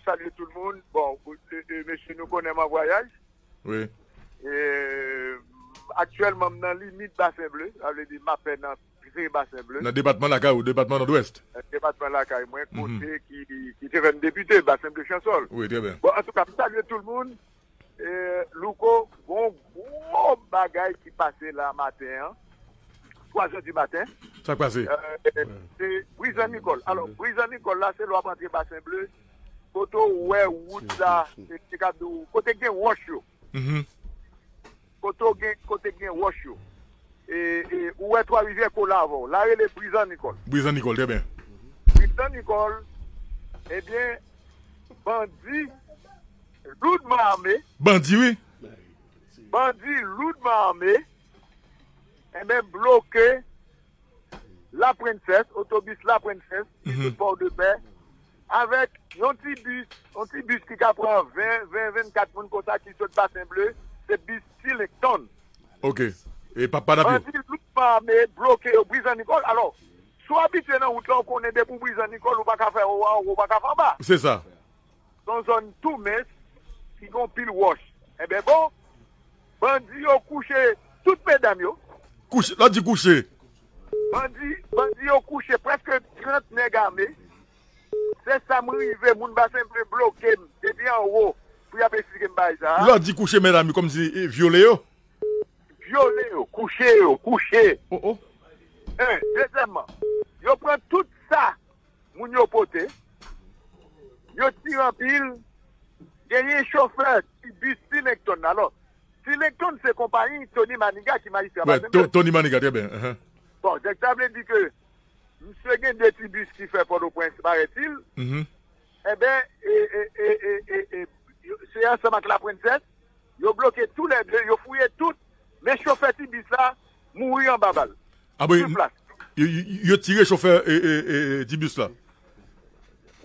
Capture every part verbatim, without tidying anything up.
Salye tout moun. Bon, e, e, mesye, nou konnen m an vwayaj. Wi. E, aktyèlman, m nan limit Basen Ble, sa vle di m apèn antre Basen Ble. Nan depatman lakay ou, depatman Nòdwès? Nan depatman lakay mwen, kote ki, ki te fè m depite, Basen Ble Chansòl. Wi, trè byen. Bon, antouka, m salye tout moun. E, Louko, gon gwo bagay ki pase la maten an. Twa zè di maten. Sa k pase? E, se Brizan Nikòl. Alò, Brizan Nikòl la, se lè w ap antre Basen Ble, kote w wè wout la, e, se ka di w, kote gen wòch yo. Mhm. Kote w gen, kote gen wòch yo. E, e, ou wè Twa Rivyè kole avè w. La rele Brizan Nikòl. Brizan Nikòl, trè byen. Brizan Nikòl, ebyen, bandi loudman ame. Bandi, wi. Bandi loudman ame, enben, bloke Laprensès, otobis Laprensès, ki sot Pòdepè, avèk yon ti bis, yon ti bis ki ka pran ven, ven, vennkat moun konsa ki sot Basen Ble, se bis Ti Lenkton. Ok. E pa, pa dapyo. Bandi loutman ame bloke yo Brizan Nikòl. Alò, si w abitye nan wout la, ou konnen depi w Brizan Nikòl, ou pa ka fè o anwo, ou pa ka fè anba. Se sa. Se yon zòn tou mens ki gen yon pil wòch. Enben bon, bandi yo kouche tout medam yo. Kouche, lè w di kouche. Bandi, bandi yo kouche prèske trant nèg ame. Se sa m rive, moun Basen Ble bloke m depi anwo pou y ap esplike m bagay sa a. Lè w di kouche medam yo, kòmsi, e, vyole yo? Vyole yo, kouche yo, kouche. Oh, oh. En, dezyèmman, yo pran tout sa moun yo pote, yo tire anpil, genyen chofè ti bis Ti Lenkton. Alò, Ti Lenkton se konpayi Tony Manigat ki majistra Basen Ble. Tony Manigat, trè byen. Bon, donk sa vle di ke misye gen de ti bis ki fè Pòtoprens, paraît-il. Mhm. Enben, e, e, e, e, e, e, yo, se ansanm ak Laprensès, yo bloke toulède, yo fouye tout, men chofè ti bis la mouri anba bal. Ah bon, sou plas. Yo, yo, yo tire chofè, e, e, e, e, ti bis la?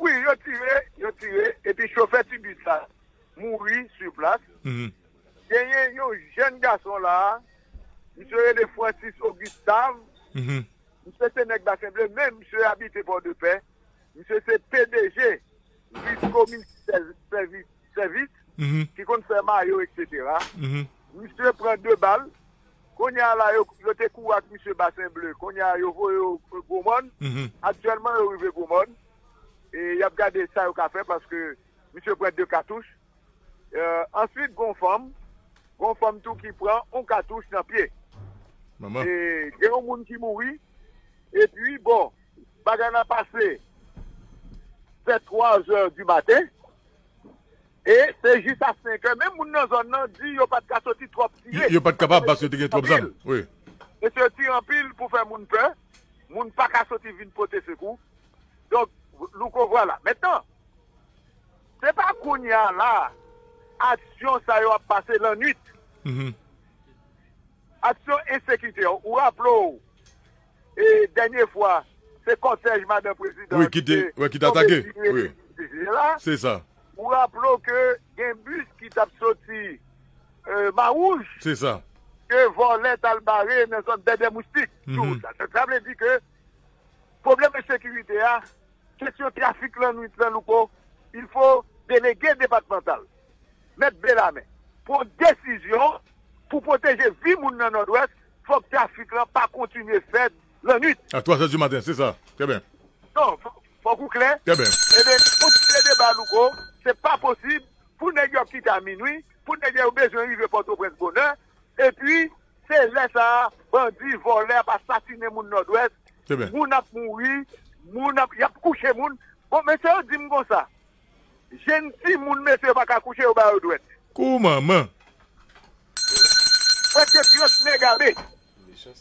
Wi, yo tire, yo tire, epi chofè ti bis la mouri sou plas. Mhm. Genyen yon jèn gason la, misye rele Francis Augustave. Mhm. Misye se nèg Basen Ble, men misye abite Pòdepè. Misye se P D G Visco Multi Service, Service, Mhm. ki konn fè mayo, et cetera. Mhm. Misye pran de bal. Kounye a la, yo, yo te kouri ak misye Basen Ble. Kounye a, yo voye yo Gwomòn. Mhm. Aktyèlman, yo rive Gwomòn. E y ap gade sa yo ka fè paske misye pran de katouch. Euh, answit, gon fanm, gon fanm tou ki pran yon katouch nan pye. Manman. E gen yon moun ki mouri. Epi, bon, bagay la pase vè twa zè di maten. E se jis a senk è. Menm moun nan zòn nan di yo pa t ka soti twòp tire. Yo, yo pa t kapab paske te gen twòp zam. Wi. Mesye yo tire anpil pou fè moun pè. Moun pa ka soti vin pote sekou. Donk, Louko, vwala. Mentnan, se pa kounye a la, aksyon sa yo ap pase lannwit. Mhm. Aksyon ensekirite yo. Ou raple w, e, dènye fwa, se kòtèj madanm prezidan Wi, ki te, wi, ki te atake. Wi. Se sa. Ou raple w ke gen bis ki t ap soti, e, Mawouj. Se sa. Ke vòlè t al bare nan zòn Dèdè Moustik. Mhm. Sa, sa vle di ke pwoblèm ensekirite a, kesyon trafik lannwit lan, Louko, il fo delege depatmantal, mèt Belame, pran desizyon pou pwoteje vi moun nan Nòdwès, fòk trafik lan pa kontinye fèt lannwit. A twa zè di maten, se sa. Trè byen. Non, fò, fòk ou klè. Trè byen. Ebyen, kontinye deba, Louko, se pa posib pou nèg yo ap kite a minwi, pou nèg yo bezwen rive Pòtoprens bonè, epi se lè sa a, bandi, vòlè ap asasinen moun Nòdwès. Trè byen. Moun ap mouri, moun ap, y ap kouche moun. Bon, mesye yo di m konsa, jenn timoun, mesye, yo pa ka kouche, yo ba yo dwèt. Kou manman. Prèske trant nèg ame.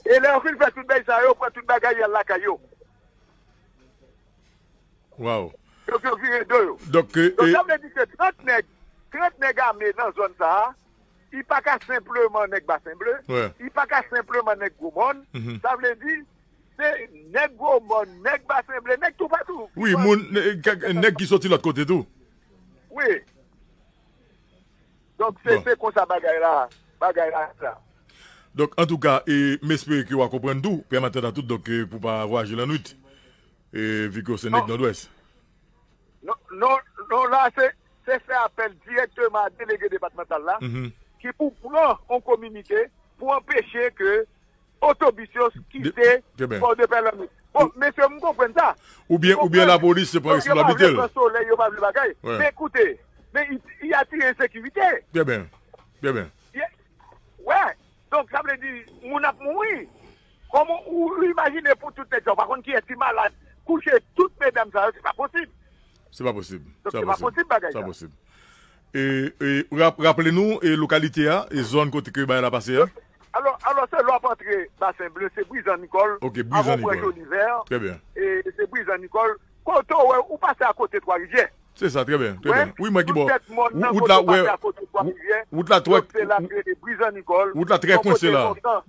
E lè yo fin fè tout bagay sa yo, pran tout bagay, y al lakay yo. Waw. Yo, yo vire do yo. Donk, e, donk, e, sa vle di ke trant nèg, trant nèg ame nan zòn sa a, li pa ka senpleman nèg Basen Ble, wi, li pa ka senpleman nèg Gwomòn. Mhm. Sa vle di, se nèg Gwomòn, nèg Basen Ble, nèg toupatou. Wi, moun, nè-, ka-, nèg ki soti lòt kote tou. Wi. Donk, se, bon, se konsa bagay la, bagay la sa. Donk, antouka, e, m espere ke w a konprann tou, pèmèt a tout, donk, e, pou pa vwayaje lannwit. E, vi ke w se nèg Nòdwès. Non, non, non, la, Se, se fè apèl dirèkteman a delege depatmantal la, ki pou pran yon kominike pou anpeche ke otobis yo kite Pòdepè lannuit. Bon, mesye, m konprann sa. Oubyen, oubyen lapolis se pran responsablite l. Yo pa vle pran solèy, yo pa vle bagay. Men koute, men y, y atire ensekirite. Trè byen. Trè byen. Wè. Donk, sa vle di, moun ap mouri. Kòman ou imajine pou tout nèg sa, ou pa konn kiyès ki malad, kouche tout medam sa yo, se pa posib. Se pa posib. Donk, se pa posib bagay sa. Se pa posib. E, e, rap-, raple nou, e, lokalite a, e zòn kote ke bagay la pase a. Alò, alò, se lè w ap antre Basen Ble, se Brizan Nikòl. Ok, Brizan Nikòl. Avan w pran Jolivè. Trè byen. E se Brizan Nikòl. Kote w wè, ou pase akote Twa Rivyè. Se sa, trè byen, trè byen. Wi, mwen ki bò. Tout tèt mòn nan, kote w pase akote Twa Rivyè. Wout la twèk. Donk, se la ki rele Brizan Nikòl. Wout la trè kwense la.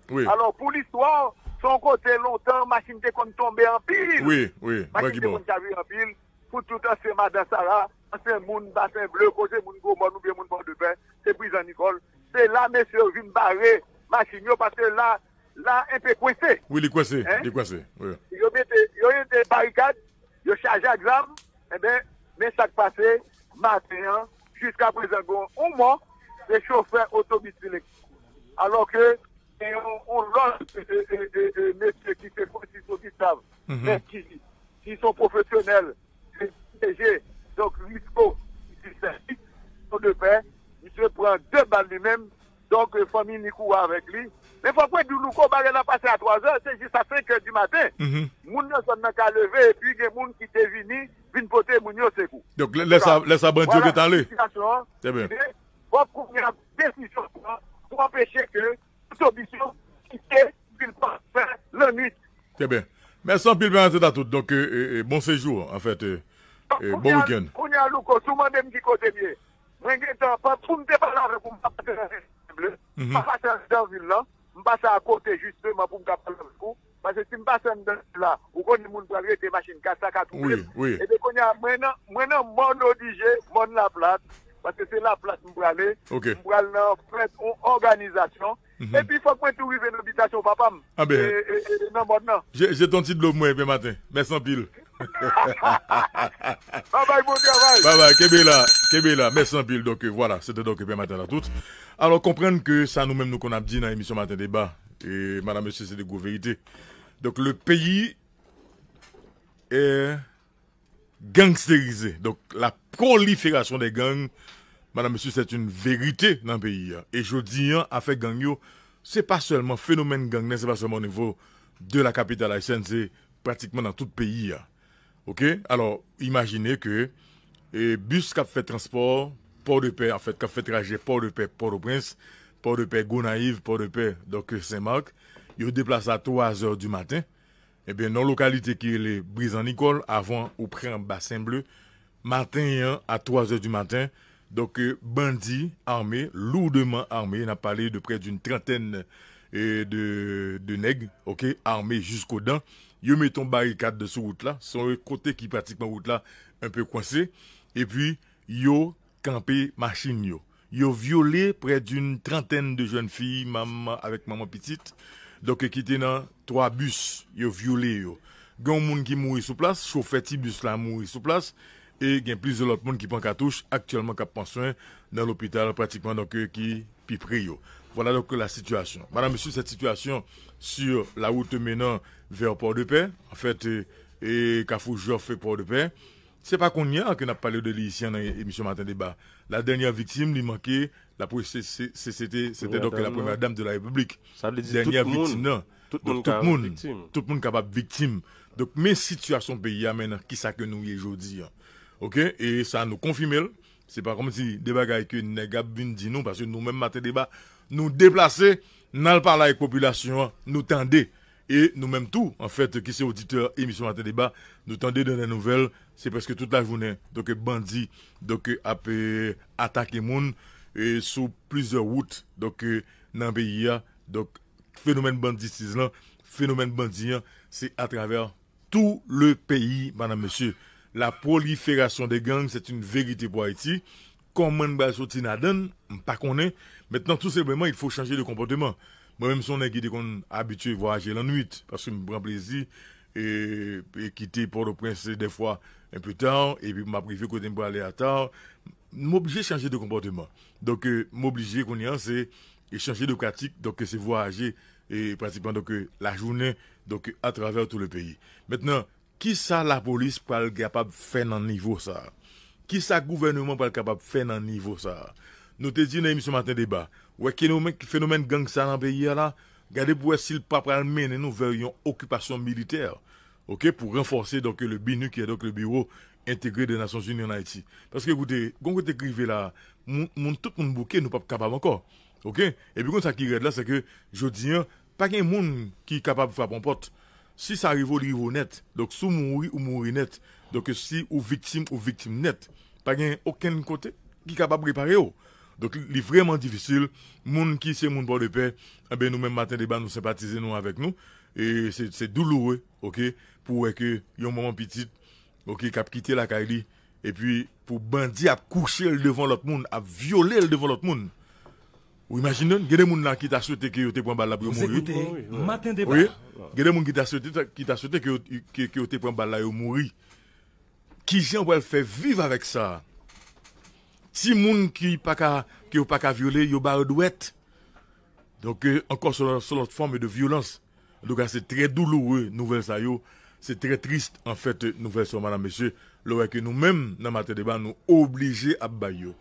Wi. Alò, pou listwa, se yon kote lontan, machin te konn tonbe anpil. Wi, wi, mwen ki bò. Machin te konn chavire anpil. Pou tout ansyen madan Sara, ansyen moun Basen Ble, kote moun Gwo Mòn oubyen moun Pòdepè, se Brizan Nikòl. Se la mesye yo vin bare machin yo, paske la, la enpe kwense. Wi, li kwense, li kwense, wi. Yo mete, yo mete barikad, yo chaje ak zam, enben, men sa k pase maten an, jiska prezan gon yon mò, se chofè otobis Filex. Alò ke gen yon, yon lòt, e, e, e, e, mesye ki se Francis Augustav, men ki, ki se yon pwofesyonèl, se D G, donk Risco, ki se sèvis Pòdepè, misye pran de bal li menm, donk, e, fanmi li kouri avèk li. Men fòk mwen di w, Louko, bagay la pase a twa zè, se jis a senk è di maten. Moun nan zòn nan ka leve, epi gen moun ki te vini, vin pote moun yo sekou. Donk, lè, lè sa, lè sa bandi yo gentan ale. Vwala sitiyasyon an. Trè byen. Fòk kounye a desizyon pran pou anpeche ke otobis yo kite vil Pòdepè lannuit. Trè byen. Mèsi anpil, Pè Maten Tatout. Donk, e, e, e, bon sejou, anfèt, e, e, bon wikenn. Kounye a, Louko, si w mande m ki kote m ye, mwen gentan, pa, pou m te pale avèk ou, m pa pase nan Ble, m pa pase anndan vil lan, m pase akote jisteman pou m ka pale avèk ou. Paske si m pase anndan vil la, ou konnen moun pral rete machin kat sa ka twouble m. Wi, wi. Ebyen kounye a, mwen nan, mwen nan mòn Odigé, mòn Laplat, paske se Laplat m prale. Ok. M pral nan fèt yon òganizasyon. Epi fòk mwen tou rive nan bitasyon papa m. Ah ben, e, e, e, nan mòn nan. Je, jete yon ti dlo pou mwen, Pè Maten. Mèsi anpil. Babay, bon travay. Babay, kenbe la, kenbe la. Mèsi anpil. Donk, euh, vwala, se te donk Pè Maten Tatout. Alò, konprann ke sa nou menm nou konn ap di nan emisyon Maten Deba, e madam, mesye, se de gwo verite. Donk, le pays est gangstérisé. Donk, la prolifération des gangs, madam, mesye, c'est une vérité nan peyi a. E jodi an, afè gang yo, se pa sèlman fenomèn gang nan, se pa sèlman o nivo de la capitale haïtienne, se pratikman nan tout peyi a. Ok? Alò, imajine ke, e, bis k ap fè transpò Pòdepè, anfèt, k ap fè trajè Pòdepè, Pòtoprens, Pòdepè, Gonayiv, Pòdepè, donk, Sen Mak, yo deplase a twa zè di maten. Ebyen, nan lokalite ki rele Brizan Nikòl, avan ou pran Basen Ble, maten an, a twa zè di maten, donk, euh, bandi ame, lourdement armés, n ap pale de près d'une trentaine, euh, de, de nèg, ok, armés jusqu'aux dents. Yo mete yon barikad sou wout la, se yon kote ki pratikman wout la enpe kwense, epi yo kanpe machin yo. Yo vyole près d'une trentaine de jeunes filles, manman avèk manman pitit, donk, ki te nan twa bis, yo vyole yo. Gen yon moun ki mouri sou plas, chofè ti bis la mouri sou plas, e gen plizyè lòt moun ki pran katouch aktyèlman k ap pran swen nan lopital pratikman, donk, ki pi pre yo. Voilà donc la situation. Madame, monsieur, cette situation sur la route menant vers Port-de-Paix, en fait, euh, et Carrefour Joffre Port-de-Paix, se pa kounye a ke n ap pale de li isi an nan emisyon Maten Deba. La dènyè viktim, li manke, la pre-, se, se, se, se te, se te donk la premyè dam de la Repiblik. Sa vle di dènyè viktim nan. Tout moun ka viktim. Tout moun kapab viktim. Donk, men sitiyasyon peyi a, men nan kisa ke nou ye jodi an. Ok? E sa nou konfime l. Se pa kòmsi de bagay ke nèg ap vin di nou, paske nou menm Maten Deba, nou deplase, n al pale ak popilasyon an, nou tande. E nou menm tou, anfèt, ki se oditè emisyon Maten Deba, nou tande nan lè nouvèl, se prèske tout lajounen, donk, bandi, donk, ap, e, atake moun, e, sou plizyè wout, donk, e, nan peyi a. Donk, fenomèn banditizm lan, fenomèn bandi an, se atravè tout le pays, madame, monsieur. La prolifération des gangs, c'est une vérité pour Haïti. Kòman n pral soti ladann, m pa konnen. Mentnan, tou senpleman, il faut changer de comportement. Mwen menm, se yon nèg ki te konn abitye vwayaje lannwit, paske m pran plezi e, e kite Pòtoprens dèfwa enpe ta, epi m ap rive kote m prale a ta, m oblije chanje de konpòteman. Donk, e, m oblije kounye a, se e chanje de pratik, donk, se vwayaje, e pratikman, donk, e, lajounen, donk, atravè tou le peyi. Mentnan, kisa lapolis pral kapab fè nan nivo sa a? Kisa gouvènman pral kapab fè nan nivo sa a? Nou te di nan emisyon Maten Deba, wè fenomèn, fenomèn gang sa nan peyi a la, gade pou wè si l pa pral mennen nou vè yon okipasyon militè, oke, pou ranfòse, donk, le BINUH, ki est donc le Bureau Intégré des Nations Unies en Haïti. Paske, koute, gon kote k rive la, moun, moun, tout moun bouke, nou p ap kapab ankò. Oke? Epi konn sa ki rèd la, se ke jodi an, pa gen moun ki kapab frape yon pòt. Si sa rive w, li rive w nèt. Donk, si w mouri, ou mouri nèt. Donk, si ou viktim, ou viktim nèt. Pa gen okenn kote ki kapab repare w. Donk, li vrèman difisil. Moun ki se moun Pòdepè, enben, nou menm Maten Deba, nou senpatize nou avèk nou. E se, se douloure, oke, pou wè ke yon manman pitit, oke, k ap kite lakay li, epi pou bandi ap kouche l devan lòt moun, ap vyole l devan lòt moun. Ou imajine, gen de moun la ki ta swete ke yo te pran bal la pou yo mouri. Wi, wi. Gen de moun ki ta swete, ki ta swete ke yo, ke, ke yo te pran bal la, yo mouri. Kijan w pral fè viv avèk sa? Timoun ki pa ka, ke yo pa ka vyole, yo ba yo dwèt. Donk, euh, ankò, se yon, se yon lòt fòm de vyolans. Antouka, se trè douloure, nouvèl sa yo. Se trè tris, anfèt, nouvèl sa yo, madam, mesye. Lè w wè ke nou menm, nan Maten Deba, nou oblije ap bay yo.